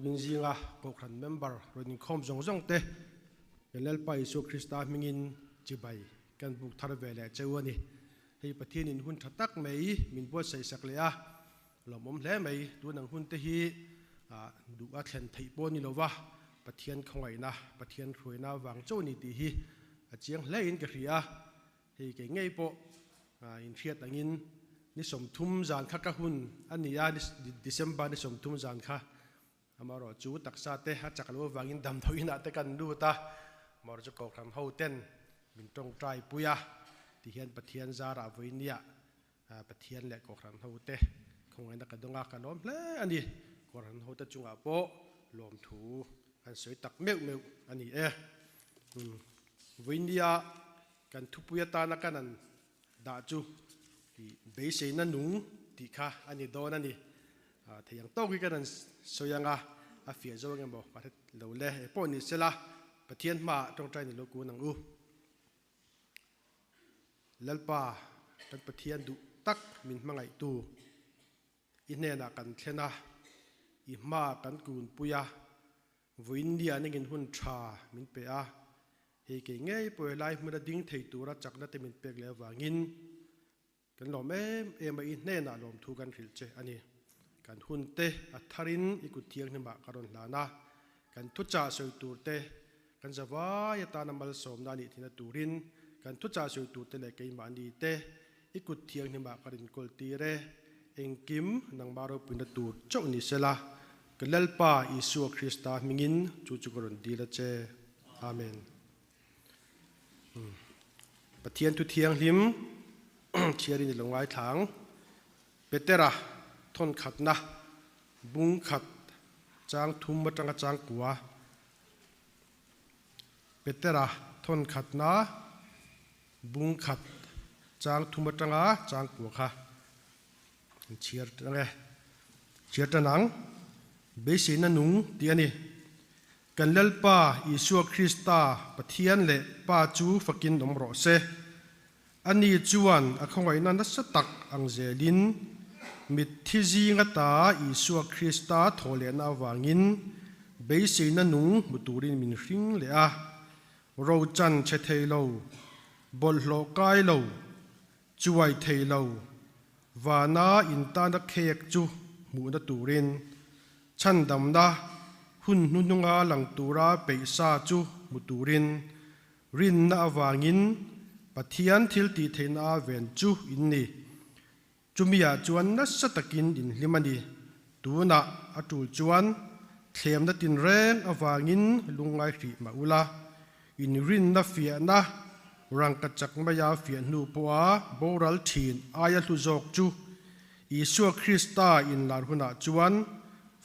Tukin zinga Kohhran member rawn inkhawm zawng zawng te kan Lalpa Isua Krista hmingin chibai kan buk thar ve leh cheu a ni. Hei Pathian in hun tha tak mai min buatsaih sak leh a, lawmawm hle mai. Tun ang hun te hi duh a thlen theih pawh ni lova Pathian khawngaihna, Pathian hruaina vang chauh a ni tih hi a chiang hle in ka hria. Hei kei ngei pawh inhriat angin ni 30 zan kha ka hun a ni a, December ni 30 zan kha amaherawh chu taksa te a chak lo avangin damdawi inah te kan lut a, amaherawh chu Kohhran ho ten min tawngtai pui a, tihian Pathian zarah vawinia Pathian leh Kohhran ho te khawngaihna ka dawng a, ka lawm hle a ni. Kohhran ho te chungah pawh lawmthu kan sawi tak meuh meuh a ni e. Vawinia Kan thupui atana kan an dah chu i beiseina nung tih kha a ni dawn a ni. Thei ang tawk hi kan an sawi ang a, a fiah zo ang emaw ka hre lo le. Eng pawh ni sela, Pathian hmaah tawngtai ni lo kun ang u. Lalpa, kan Pathian duh tak min hmangaihtu i hnenah kan thlen a, i hmaah kan kunpui a, Vawiinnia ningin hun tha min pe a, hei kei ngei pawh helai hmuna ding thei tura chakna te min pek leh avangin kan lawm em em a, i hnenah lawmthu kan hrilh che a ni. Kan hun te a tharin i kut thianghlimah ka rawn hlan a, kan thuchah sawi tur te kan zavai atana malsawmna a nih thina turin kan thuchah sawi tur te leh keimahni te i kut thianghlimah ka rinkawl tir e, engkim nangmah ropuina tur chauh ni sela, Ka Lalpa Isua Krista hmingin chu chu ka rawn dil a che. Amen. Pathian thu thianghlim chhiarin i lo ngaithla ang. Petera thawnkhatna bung khat chang thum atanga chang kua. Petera thawnkhatna bung khat chang thum atanga chang kua kha. An chhiar tang e. Chhiar tan ang. Beiseina nung tih a ni. Kan Lalpa Isua Krista Pathian leh Pa chu fakin awm rawh se. Ani chuan a khawngaihna nasa tak ang zelin mitthi zing ata Isua Krista thawhlehna avangin beiseina nung hmu turin min hring leh a. Rochan chhe thei lo, bawlhhlawh kai lo, Chuai thei lo, vana intana khek chu hmuhna turin chhandamna hun hnuhnunga lang tura peihsa chu hmu turin rinna avangin Pathian thil tih theihna a ven chu in ni. Chumiah chuan nasa takin in hlim a ni. Tunah a tul chuan thlemna tinreng avangin lungngai hrih mah ula, In rinna fiahna rangkachak maia fiah hnu pawha boral thin aia hlu zawk chu Isua Krista inlar hunah chuan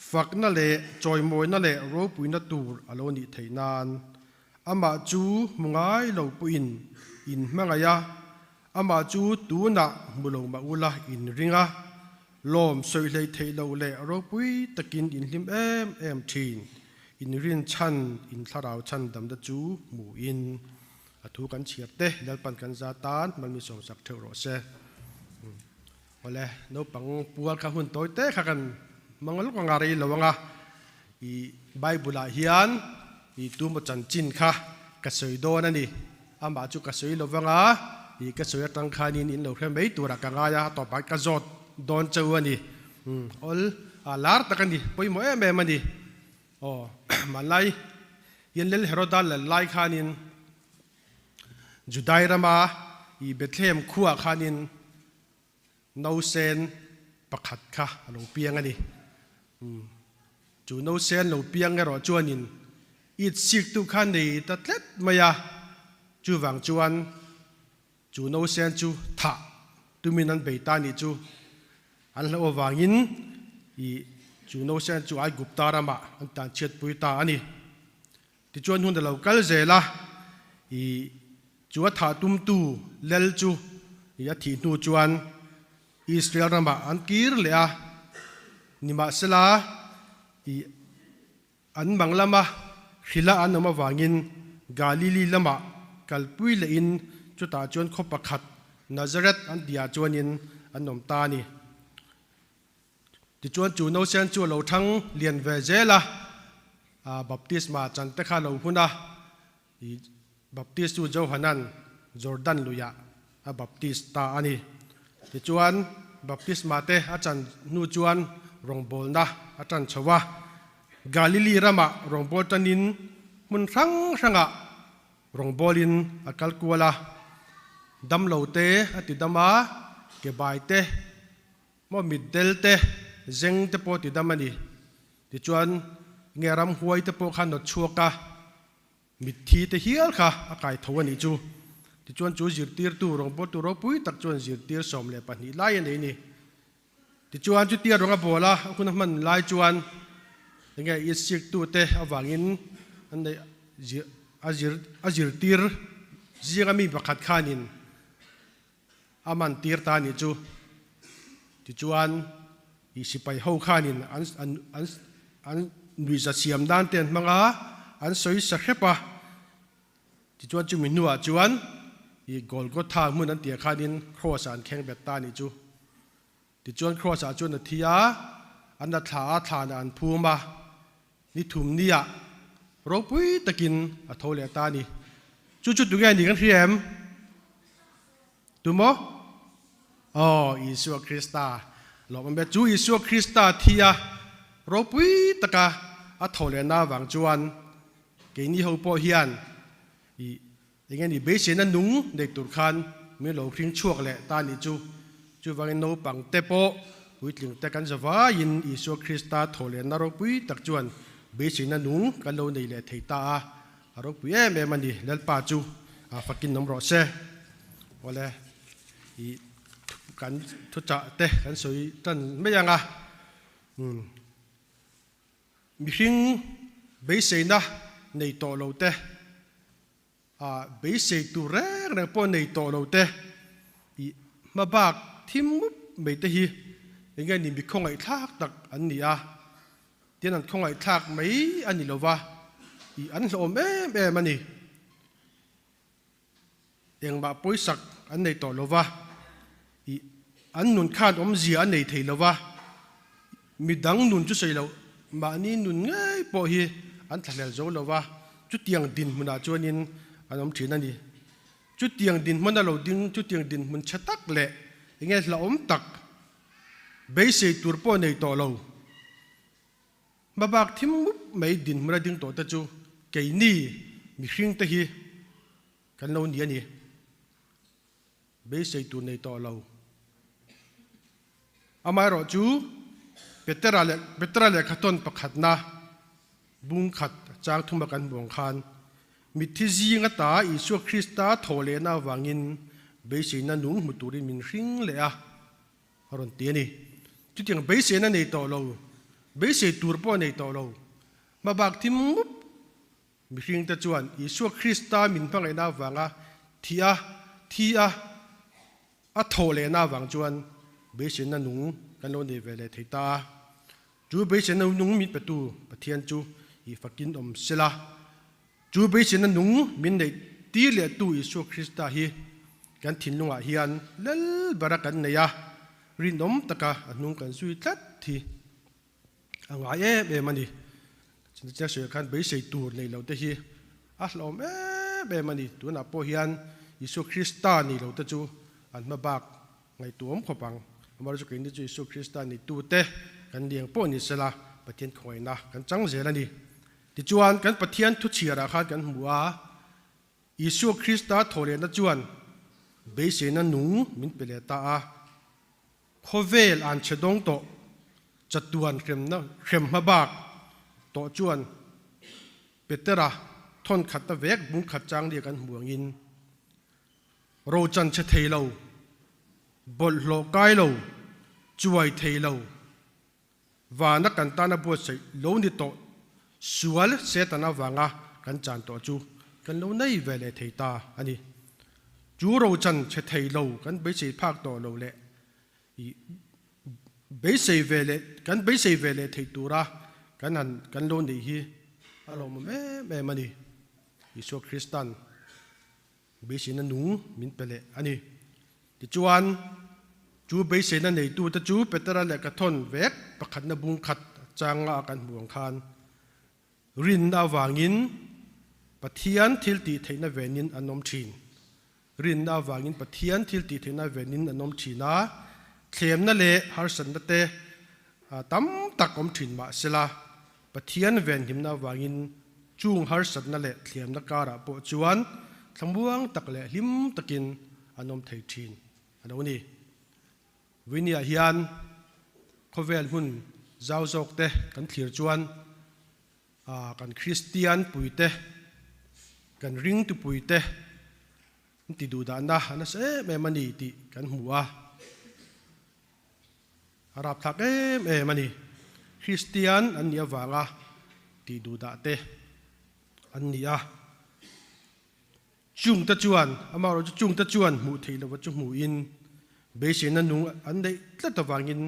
fakna leh chawimawina leh ropuina tur a lo nih theih nan amah chu hmu ngai lo pawhin in hmangaih a, amah chu tunah hmu lo mah ula in ring a, Lawm sawi hlei theih loh leh ropui takin in hlim em em thin. In rin chhan, in thlarau chhan damna chu hmuhin a thu kan chhiar te Lalpan kan za tan malmi sawmsak theuh rawh se. Awle, naupang pual kha hun tawi te kha kan hmang lawk anga rei lo anga i Bible ah hian i tumaw chanchin kha ka sawi dawn a ni. Amah chu ka sawi lo vang a, i ka sawi atang khanin in lo hre mai turah ka ngai a, a tawpah ka zawt dawn cheu a ni. Umm awl a lar tak a ni, pawimawh em em a ni. Aw hmanlai hian Lal Heroda lal lai khanin Judai rama i Bethlehem khuaah khanin Nausen pakhat kha a lo piang a ni. Chu nausen lo piang erawh chuanin it siktu kha nei ta tlet mai a, chuvang chuan chu nausen chu thah tumin an bei ta nih chu an hlauh avangin i chu nausen chu Aigupta ramah an tlanchhiatpui ta a ni. Tichuan hun a lo kal zel a, i chu a thah tumtu Lel chu i a thih hnu chuan Israel ramah an kir leh a, nimahsela i an mang lama hrila an awm avangin Galili lamah kalpui lehin chutah chuan khaw pakhat Nazareth an tihah chuanin an awm ta a ni. Tichuan chu nausen chu a lo thang lian ve zel a. Baptisma chan te kha lo hun a, i Baptist chu Johanan Jordan luiah a baptist ta a ni. Tichuan, baptisma te a chan hnu chuan rawngbawlna a tan chho a. Galili ramah rawngbâwl tanin hmun hrang hrangah rawngbâwlin a kal kual a. Damlo te a ti dam a, ke bai te, maw mitdel te, zeng te pawh a ti dam a ni. Tichuan, nge ramhuai te pawh kha nawt chhuak a. Mitthi te hial kha a kai tho a nih chu. Tichuan chu zirtirtu rawngbawltu ropui tak chuan zirtir 12 lai a nei a ni. Tichuan chutia rawng a bawl a, a hun a hman lai chuan enge itsiktu te avangin an neih a zir a zirtir zinga mi pakhat khanin a man tir ta a nih chu. Tichuan i sipai ho khanin an an an an nuihza siam dan te an hmang a, an sawi sa hrep a. Tichuan chumi hnuah chuan i Golgotha hmun an tih khanin Kraws ah an kheng bet ta a nih chu. Tichuan Kraws ah chuan a thi a, an la thla a, thlanah an phum a. Ni thum nia ropui takin a tho leh ta a ni. Chu chu tunge ni kan hria em? Tumaw? Aw, Isua Krista lawmawm e. Chu Isua Krista thi a ropui taka a tho lehna avang chuan keini ho pawh hian i Eng nge ni beiseina nung nei tur khan min lo hring chhuak leh ta nih chu. Chuvangin naupang te pawh puitling te kan zavaiin Isua Krista thawhlenna ropui tak chuan beiseina nung kan lo nei leh thei ta a, a ropui em em a ni. Lalpa chu fakin awm rawh se. Awle, i kan thuchah te kan sawi tan mai ang a. Mihring beiseina nei tawh lo te, a beisei tur reng reng pawh nei tawh lo te, i hmabak thim mup mai te hi eng nge ni mi khawngaihthlak tak an ni a, tin an khawngaihthlak mai a ni lo va, i an hlawhawm em em a ni. Engmah pawisak an nei tawh lo va, i an nun khan awmzia an nei thei lo va, midang nun chu sawi loh mahni nun ngei pawh hi an thlahlel zo lo va, chutiang dinhmunah chuanin an awm thin a ni. Chutiang dinhmun a lo ding, chutiang dinhmun chhe tak leh enge hlauhawm tak beisei tur pawh nei tawh lo. Hmabak thim mup mai dinhmun a ding tawh te chu keini mihring te hi kan lo ni a ni. Beisei tur nei tawh lo. Amaherawh chu Petera leh Petera lehkha tawn pakhatna bung khat chang thuma kan hmuh ang khan mitthi zing ata Isua Krista thawh lehna avangin beiseina nung hmu turin min hring leh a. A rawn ti a ni. Chutiang beiseina nei tawh lo, beisei tur pawh nei tawh lo, hmabak thim mup mihringte chuan Isua Krista min hmangaihna avanga thi a, thi a, a thawh lehna avang chuan beiseina nung kan lo nei ve leh thei ta a. Chu beiseina nung min petu Pathian chu i fakin awm sela. Chu beiseina nung min neih tir lehtu Isua Krista hi kan thinlungah hian lal bara kan nei a, rinawm taka a hnung kan zui tlat hi a ngai em em a ni. Chutiang sawiah khan beisei tur nei lote hi a hlauhawm em em a ni. Tunah pawh hian Isua Krista nei lote chu an hma bak ngaihtuahawm khawp ang. Amaherawhchu keini chu Isua Krista neitute kan liang pawh ni sela Pathian khawngaihna kan chang zel a ni. Tichuan, kan Pathian thuchhiarah khan kan hmu a, Isua Krista thawhlehna chuan beiseina nung min pe leh ta a. Khawvel an chhe dawng tawh, chatuan hremna hrem hma bak tawh chuan Petera thawn khatna vek bung khat chang nia kan hmu angin, rochan chhe thei lo, bawlhhlawh kai lo, chuai thei lo, Vana kan tana buatsaih lo ni tawh sual Satan avanga kan chan tawh chu kan lo nei ve leh thei ta a ni. Chu rochan chhe thei lo kan beisei phak tawh lo leh i beisei ve leh kan beisei ve leh thei tura kan han kan lo neih hi a lawmawm em em a ni. Isua Kristan Beiseina nung min pe leh a ni. Tichuan, chu beiseina neitute chu Petera leh ka thawn vek pakhatna bung khat changa kan hmuh ang khan, Rinna avangin Pathian thiltih theihna venin an awm thin. Rinna avangin Pathian thiltih theihna venin an awm thin a, thlemna leh harsatna te tam tak awm thin mah sela, Pathian venhimna avangin chung harsatna leh thlemna karah pawh chuan thlamuang tak leh hlim takin an awm thei thin a lo ni. Viniah hian khawvel hmun zau zawk te kan thlir chuan kan Kristian puite, kan ringtu puite an ti duh dahna a nasa em em a ni tih kan hmu a. A rapthlak em em a ni. Kristian an nih avanga ti duh dah te an ni a. Chungte chuan, amaherawhchu chungte chuan hmuh theih lova chu hmuhin beiseina nung an neih tlat avangin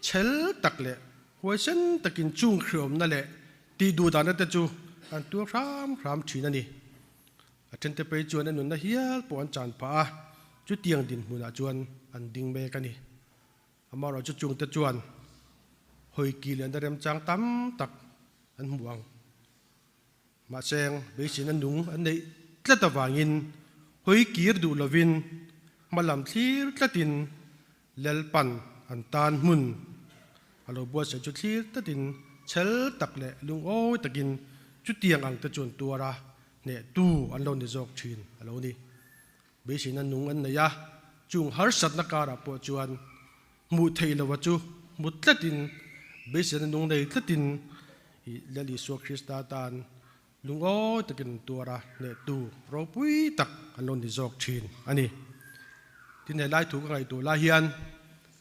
chhel tak leh huaisen takin chung hriawmna leh tih duhdahna te chu an tuar hram hram thin a ni. A thente phei chuan a nunna hial pawh an chan phah a, chutiang dinhmunah chuan an ding mek a ni. Amaherawhchu chungte chuan hawi ki lehna remchang tam tak an hmu ang. Mahse, beiseina nung an neih tlat avangin hawi kir duh lovin hma lam thlir tlatin Lalpan an tan hmun a lo buatsaih chu thlir tlatin chhel tak leh lungawi takin chutiang ang te chuan tuar a hnehtu an lo ni zawk thin a lo ni. Beiseina nung an nei a, chung harsatna karah pawh chuan hmuh theih lova chu hmu tlatin, beiseina nung nei tlatin i Lal Isua Krista tan lungawi takin an tuar a, hnehtu ropui tak an lo ni zawk thin a ni. Tin, he lai thu ka ngaihtuah lai hian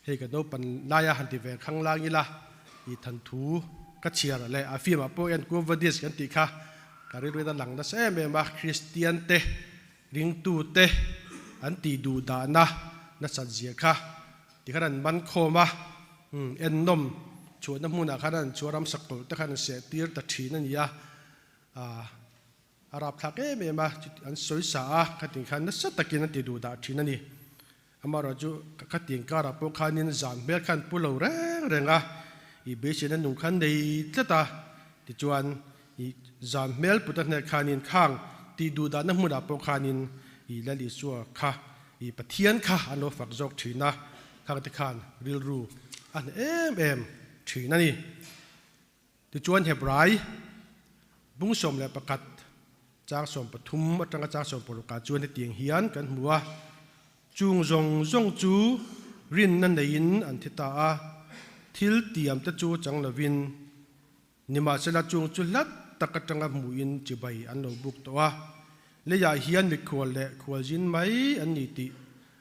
hei ka naupan laia han ti ve khang lang ila i thanthu ka chhiar leh a film ah pawh hian Quo Vadis kan tih kha ka rilru in a lang nasa em em a, Kristian te Ringtute an tih duh dahna nasat zia kha tikhan an man khawm a, ennawm chhuahna hmunah khan an chhuah ramsa kawlh te khan an seh tir ta thin a ni a, a rapthlak em em a, an sawi sa a, khatin khan nasa takin an ti duh dah thin a ni. Amaherawhchu khatin karah pawh khanin zan hmel khan pu lo reng reng a, i beiseina nung khan nei tlat a, tichuan i zan hmel put a hnek khanin khang tih duh dahna hmunah pawh khanin i Lal Isua kha i Pathian kha an lo fak zawk thin a, khang te khan rilru a hne em em thin a ni. Tichuan Hebrai bung 11 chang 13 atanga chang 16 ah chuan hetiang hian kan hmu a, Chung zawng zawng chu rinna neiin an thi ta a, thil tiam te chu chang lovin, nimahsela chung chu hlat tak atanga hmuhin chibai an lo buk tawh a, leiah hian mikhual leh khualzin mai an ni tih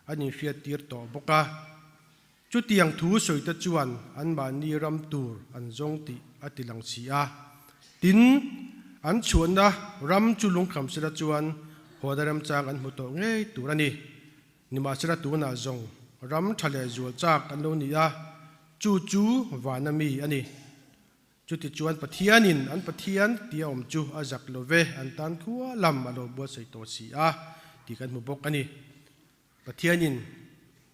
an inhriattir tawh bawk a. Chutiang thu sawite chuan anmahni ram tur an zawng tih a ti lang si a. Tin, an chhuahna ram chu lungkham sela chuan hawda remchang an hmu tawh ngei tur a ni. Nimahsela tunah zawng ram tha leh zual chak an lo ni a, chu chu vana mi a ni. Chutichuan Pathianin an Pathian tia awm chu a zak lo ve, an tan khua lam a lo buatsaih tawh si a tih kan hmu bawk a ni. Pathianin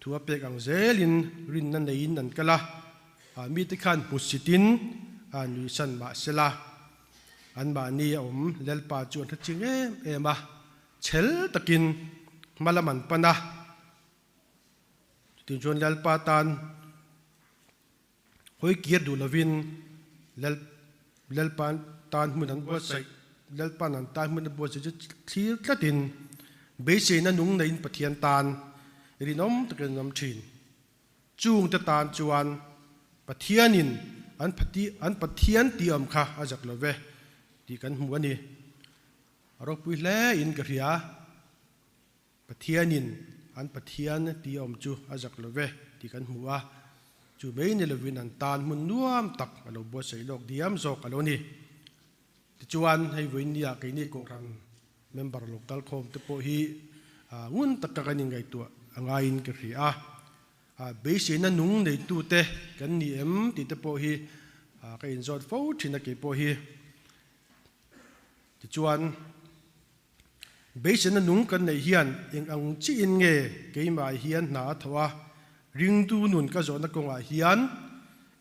thu a pek ang zelin rinna neiin an kal a, mite khan hmusitin nuihsan mah sela, anmahni a awm Lalpa chu an hre ching em em a, chhel takin hma lam an pan a, chutiang chuan Lalpa tan hawi kir duh lovin Lalpa tan hmun an buatsaih, Lalpa'n an tan hmun a buatsaih chu thlir tlatin beiseina nung neiin Pathian tan rinawm takin an awm thin. Chungte tan chuan Pathianin an an Pathian tih awm kha a zak lo ve tih kan hmu a ni. A ropui hle in ka hria. Pathianin an Pathian tih a awm chu a zak lo ve tih kan hmu a, chu mai ni lovin an tan hmun nuam tak a lo buatsaih lawk diam zawk a lo ni. Tichuan, hei vawinia keini Kohhran member lo kal khawm te pawh hi ngun taka kan inngaihtuah a ngaiin ka hria a, beiseina nung neitute kan ni em tih te pawh hi ka inzawt fo thin a kei pawh hi. Tichuan. Beiseina nung kan neih hian eng ang chiin nge keimah hian hna a tho a, ringtu nun ka zawhna kawngah hian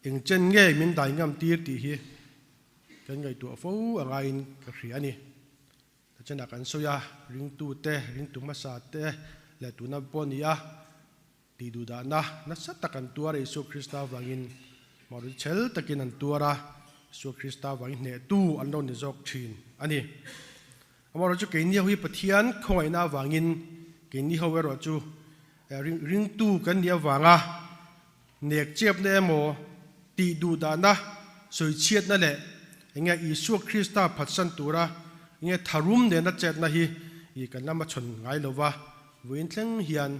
eng chen nge min dai ngam tir tih hi kan ngaihtuah fo a ngaiin ka hria a ni. Tachenah kan sawi a, ringtute, ringtu hmasa te leh tuna pawh ni a, tih duhdahna nasa tak an tuar a, Isua Krista avangin mahni chhel takin an tuar a, Isua Krista avangin hnehtu an lo ni zawk thin a ni. Amaherawhchu keini ho hi Pathian khawngaihna avangin keini ho erawh chu ringtu kan nih avanga nek chiapna emaw tih duhdahna sawichhiatna leh enge Isua Krista phatsan tura enge tharum nena chetna hi kan lama chhawn ngai lova vawiin thleng hian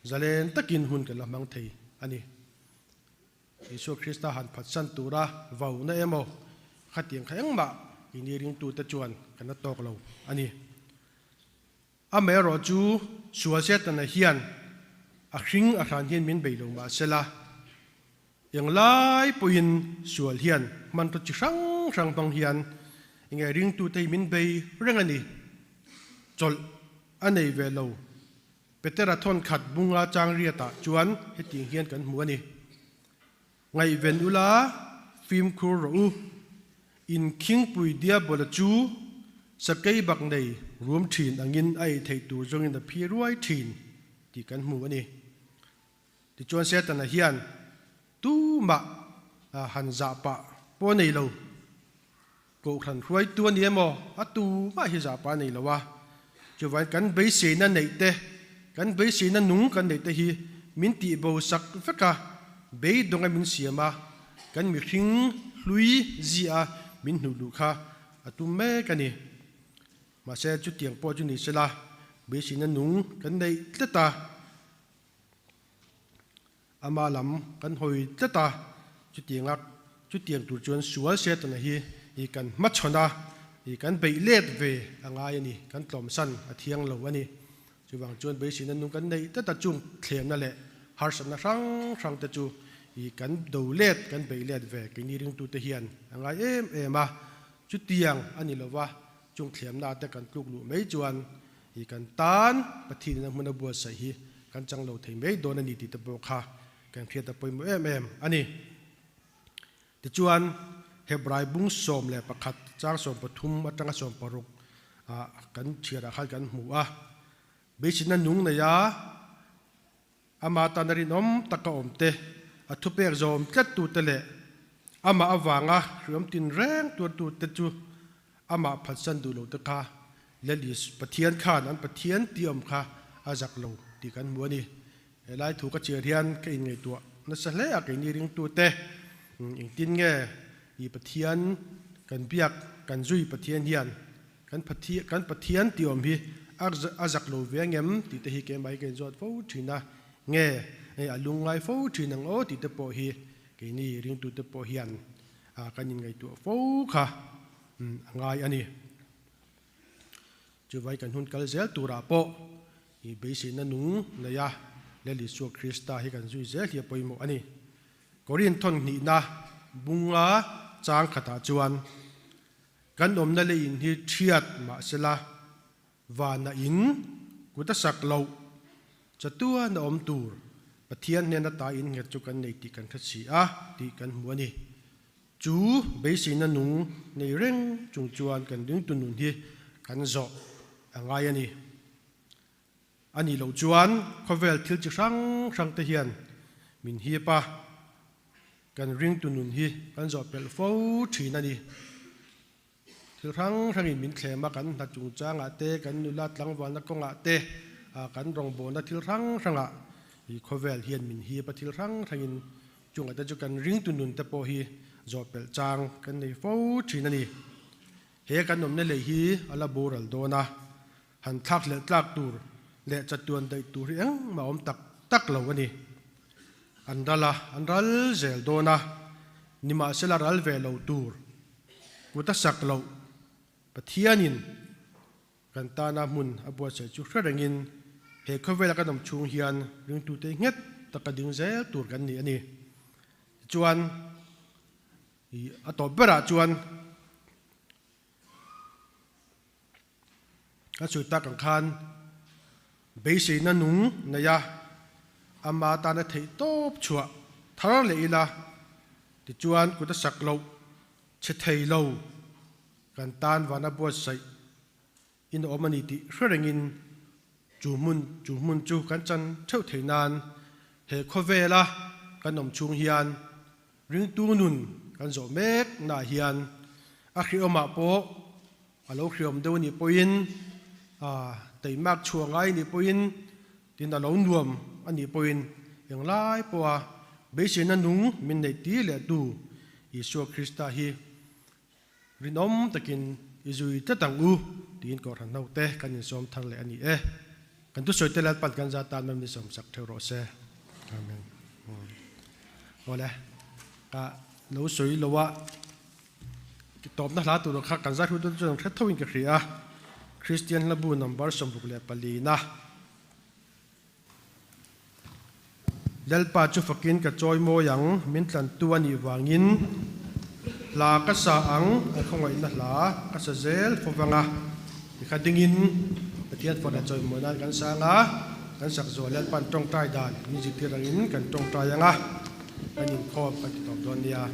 zalen takin hun kan la hmang thei a ni. Isua Krista han phatsan tura vauna emaw khatiang kha engmah ini ringtute chuan kan la tawk lo a ni. Amaherawh chu sual Setana hian a hring a hran hian min bei lo mah sela, englai pawhin sual hian hmanraw chi hrang hrang hmang hian enge ringtute hi min bei reng a ni. Chawlh a nei ve lo. Petera thawnkhat bunga chang riatah chuan hetiang hian kan hmu a ni. Ngaihven ula, fimkhur rawh u. In khingpui diabola chu sakei bak nei rum thin angin a ei theih tur zawngin a phi ruai thin tih kan hmu a ni. Tichuan Setana hian tumah han zah pah pawh a nei lo. Kohhran hruaitu a ni emaw a tumah hi zah pah a nei lo a. Chuvangin kan beiseina neih te, kan beiseina nung kan neih te hi min tihbo sak vek a, beidawng a min siam a, kan mihring hlui zi a min hnuh luh kha a tum mek a ni. Mahse chutiang pawh chu ni sela, beiseina nung kan neih tlat a. Ama lam kan hawi tlat a, chutianga chutiang tur chuan sual Setana hi i kan hmachhawn a, i kan beih let ve a ngai a ni, kan tlawmsan a thiang lo a ni. Chuvang chuan beiseina nung kan neih tlat a, chung thlemna leh harsatna hrang hrang te chu i kan do let, kan beih let ve keini ringtute hian a ngai em em a, chutiang a ni lova chung thlemna te kan tluk luh mai chuan I kan tan Pathian in a hmun a buatsaih hi kan chang lo thei mai dawn a ni tih te pawh kha kan hriat a pawimawh em em a ni. Tichuan, Hebrai bung 11 chang 13 atanga 16 ah kan chhiarah khan kan hmu a, Beiseina nung nei a, Ama tana rinawm taka awm te, a thupek zawm tlattute leh amah avanga hriawm tinreng tuartute chu amah phatsan duh lote kha Lelis Pathian khan an Pathian tih awm kha a zak lo tih kan hmu a ni. Helai thu ka chiar hian ka inngaihtuah nasa hle a, keini ringtute engtin nge i Pathian kan biak kan zui Pathian hian Kan kan Pathian tih awm hi a zak lo ve angem tih te hi keimah hi ka inzawt fo thin a, nge hei a lungngai fo thin ang aw tih te pawh hi keini ringtute pawh hian kan inngaihtuah fo kha a ngai a ni. Chuvai kan hun kal zel turah pawh i beiseina nung nei a Lal Isua Krista hi kan zui zel hi a pawimawh a ni. Korin thawn hnihna bunga chang khatah chuan Kan awmna leh in hi thiat mahsela vana in kut a sak loh chatuan a awm tur Pathian hnena ta in nghet chu kan nei tih kan hre si a tih kan hmu a ni. Chu beiseina nung nei reng chung chuan kan ringtu nun hi kan zawh a ngai a ni. A nih loh chuan khawvel thil chi hrang hrang te hian min hip a, kan ringtu nun hi kan zawh pelh fo thin a ni. Thil hrang hrangin min thlem a, kan hna chungchangah te, kan nula tlangvalna kawngah te, kan rawngbawlna thil hrang hrangah i khawvel hian min hip a, thil hrang hrangin chungah te chu kan ringtu nun te pawh hi zawh pelh chang kan nei fo thin a ni. He kan awmna lei hi a la boral dawn a. Han thlak hlelh tlak tur leh chatuan daih tur hi engmah awm tak tak lo a ni. An ral a, an ral zel dawn a, nimahsela ral ve lo tur kut a sak loh Pathianin kan tana hmun a buatsaih chu hre rengin he khawvela kan awm chhung hian ringtute nghet taka ding zel tur kan ni a ni. Tichuan, a tawp berah chuan Ka sawi tak ang khan beiseina nung nei a, ama tana theih tawp chhuah thar leh ila tichuan kut a sak loh. Chhe thei lo kan tan vana buatsaih in a awm a ni tih hre rengin chu hmun chu hmun chu kan chan theuh thei nan he khawvela kan awm chhung hian ringtu nun kan zawh mek naah hian a hriawmah pawh a lo hriawm deuh a nih pawhin teimak chhuah ngai a nih pawhin tin a lo nuam a nih pawhin englai pawha beiseina nung min neih tir leh tu Isua Krista hi Rinawm takin i zui tlat ang u tiin Kohhran hote kan insawm thar leh a ni e. Kan thusawi te Lalpan kan za tan mem insawm sak theuh rawh se. Amen. Awle, ka lo sawi lo a, tawpna hla tur kha kan zai hruaitu chuan hre tho in ka hria a, Kristian hlabu number 64 na. Lalpa chu fakin ka chawi mawi ang, min tlantu a nih vangin hla ka sa ang, a khawngaihna hla ka sa zel fo vang a, tikha dingin Pathian fawhna chawimawi nan kan sang a, kan sak zual Lalpa'n tawngtai dan min zirtir angin kan tawngtai ang a, kan inkhawm kan ti tawp dawn nia.